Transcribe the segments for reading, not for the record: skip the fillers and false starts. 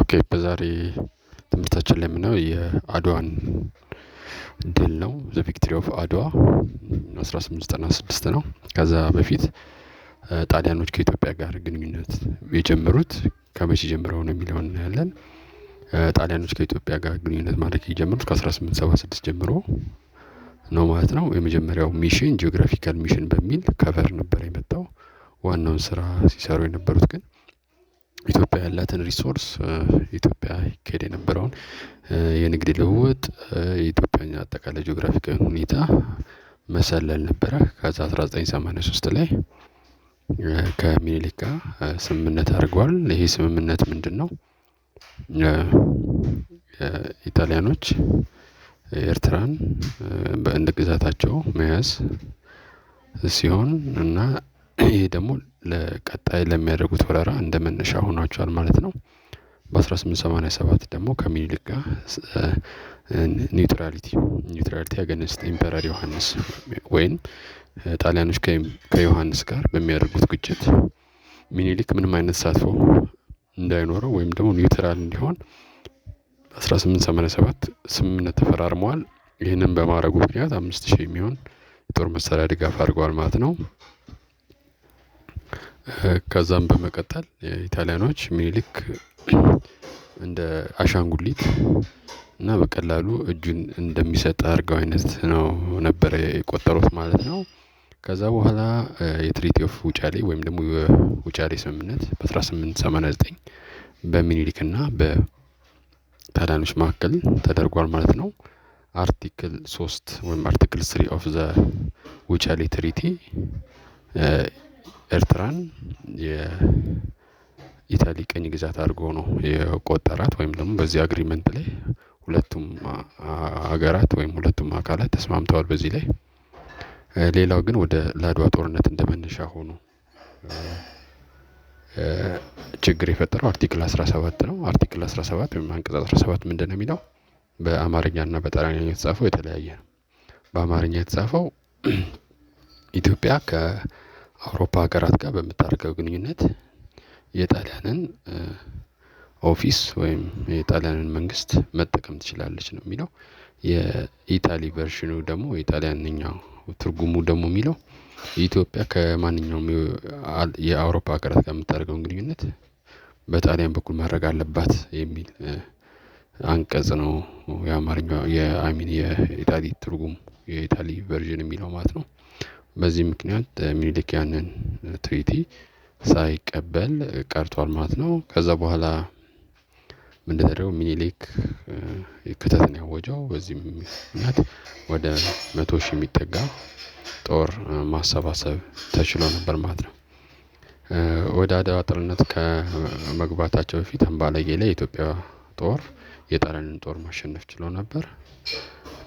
Okay፣ በዛሬ ትምህርታችን ላይ የምናየው የአድዋን ድል ነው። The victory of አድዋ 1896 ነው። ከዛ በፊት ጣሊያኖች ከኢትዮጵያ ጋር ግንኙነት የጀመሩት ከመቼ ጀምረው ነው የሚለውን እናያለን። ጣሊያኖች ከኢትዮጵያ ጋር ግንኙነት ማድረግ የጀመሩት ከ1876 ጀምሮ ነው ማለት ነው። የመጀመሪያው mission geographical mission በሚል cover ነበር የመጣው። ዋናውን ስራ ሲሰሩ የነበሩት ግን ኢትዮጵያ ያላትን resource፣ ኢትዮጵያ ይካሄድ የነበረውን የንግድ ልውውጥ፣ የኢትዮጵያን አጠቃላይ ጂኦግራፊካዊ ሁኔታ መሰለል ነበረ። ከዛ 1983 ላይ ከሚኒሊክ ጋር ስምምነት አድርገዋል። ይሄ ስምምነት ምንድነው? ኢጣሊያኖች ኤርትራን እንደ ግዛታቸው መያዝ ሲሆን እና ይሄ ደግሞ ለቀጣይ ለሚያደርጉት ወረራ እንደ መነሻ ሆኗቸዋል ማለት ነው። በ1887 ደግሞ ከሚኒሊክ ጋር neutrality against Emperor ዮሐንስ ወይም ጣሊያኖች ከዮሐንስ ጋር በሚያደርጉት ግጭት ሚኒሊክ ምንም አይነት ተሳትፎ እንዳይኖረው ወይም ደግሞ neutral እንዲሆን 1887 ስምምነት ተፈራርመዋል። ይህንን በማድረጉ ምክንያት 5000 የሚሆን የጦር መሳሪያ ድጋፍ አድርገዋል ማለት ነው። ከዛም በመቀጠል የኢጣሊያኖች ሚኒሊክ እንደ አሻንጉሊት እና በቀላሉ እጁን እንደሚሰጥ አድርገው አይነት ነው ነበረ የቆጠሩት ማለት ነው። ከዛ በኋላ የ Treaty of ውጫሌ ወይም ደግሞ የውጫሌ ስምምነት በ1889 በሚኒሊክ እና በጣሊያኖች መካከል ተደርጓል ማለት ነው። Article 3 ወይም Article 3 of the ውጫሌ Treaty ኤርትራን የኢታሊ ቅኝ ግዛት አድርጎ ነው የቆጠራት፣ ወይም ደግሞ በዚህ agreement ላይ ሁለቱም ሀገራት ወይም ሁለቱም አካላት ተስማምተዋል በዚህ ላይ። ሌላው ግን ወደ ለአድዋ ጦርነት እንደመነሻ ሆኖ ችግር የፈጠረው Article 17 ነው። Article 17 ወይም አንቀጽ 17 ምንድነው የሚለው? በአማርኛና በጣሊያንኛ የተጻፈው የተለያየ ነው። በአማርኛ የተጻፈው ኢትዮጵያ ከአውሮፓ ሀገራት ጋር በምታደርገው ግንኙነት የጣሊያንን office ወይም የጣሊያንን መንግስት መጠቀም ትችላለች ነው የሚለው። የ Italy version ኑ ደግሞ፣ የጣሊያንኛው ትርጉሙ ደግሞ የሚለው ኢትዮጵያ ከማንኛውም የአውሮፓ ሀገራት ጋር የምታደርገውን ግንኙነት በጣሊያን በኩል ማድረግ አለባት የሚል አንቀጽ ነው። የአማርኛው የ I mean የ Italy ትርጉም፣ የ Italy version የሚለው ማለት ነው። በዚህ ምክንያት ሚኒሊክ ያንን treaty ሳይቀበል ቀርቷል ማለት ነው። ከዛ በኋላ ምንድን ተደረገው? ሚኒሊክ ክተትን ያወጀው። በዚህም ምክንያት ወደ 100,000 የሚጠጋ ጦር ማሰባሰብ ተችሎ ነበር ማለት ነው። ወደ አድዋ ጦርነት ከመግባታቸው በፊት አምባላጌ ላይ የኢትዮጵያ ጦር የጣሊያንን ጦር ማሸነፍ ችሎ ነበር።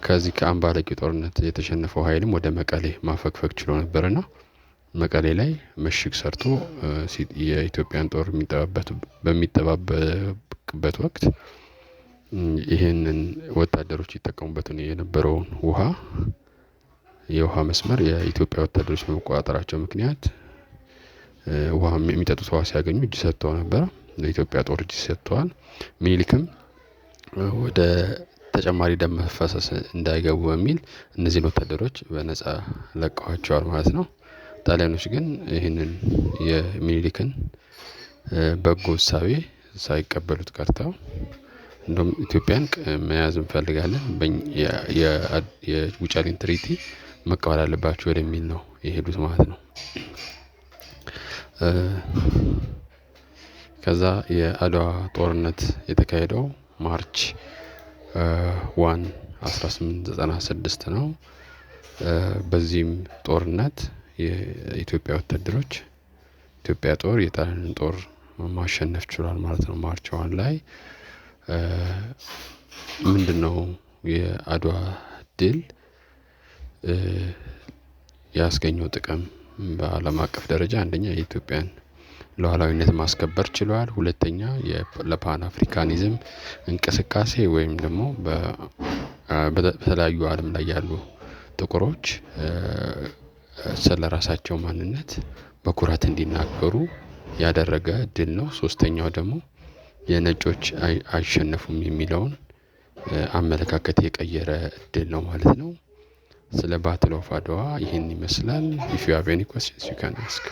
ከዚህ ከአምባላጌ ጦርነት የተሸነፈው ኃይልም ወደ መቀሌ ማፈግፈግ ችሎ ነበርና መቀሌ ላይ ምሽግ ሰርቶ የኢትዮጵያን ጦር በሚጠባበቅበት ወቅት ይህንን ወታደሮች ይጠቀሙበት የነበረውን ውሃ፣ የውሃ መስመር የኢትዮጵያ ወታደሮች በመቆጣጠራቸው ምክንያት ውሃ፣ የሚጠጡት ውሃ ሲያገኙ እጅ ሰጥተው ነበረ። ለኢትዮጵያ ጦር እጅ ሰጥተዋል። ሚኒሊክም ወደ ተጨማሪ ደም መፋሰስ እንዳይገቡ በሚል እነዚህን ወታደሮች በነፃ ለቀዋቸዋል ማለት ነው። ጣሊያኖች ግን ይህንን የሚኒሊክን በጎ እሳቤ ሳይቀበሉት ቀርተው እንደውም ኢትዮጵያን መያዝ እንፈልጋለን፣ የውጫሌን treaty መቀበል አለባቸው ወደሚል ነው የሄዱት ማለት ነው። ከዛ የአድዋ ጦርነት የተካሄደው March 1 1896 ነው። በዚህም ጦርነት የኢትዮጵያ ወታደሮች፣ ኢትዮጵያ ጦር የጣሊያንን ጦር ማሸነፍ ችሏል ማለት ነው። March 1 ላይ ምንድነው የአድዋ ድል ያስገኘው ጥቅም? በአለም አቀፍ ደረጃ አንደኛ የኢትዮጵያን ሉዓላዊነት ማስከበር ችሏል። ሁለተኛ ለ Pan Africanism እንቅስቃሴ ወይም ደግሞ በተለያዩ አለም ላይ ያሉ ጥቁሮች ስለራሳቸው ማንነት በኩራት እንዲናገሩ ያደረገ ድል ነው። ሶስተኛው ደግሞ የነጮች አይሸነፉም የሚለውን አመለካከት የቀየረ ድል ነው ማለት ነው። ስለ Battle of አድዋ ይህን ይመስላል። If you have any questions, you can ask.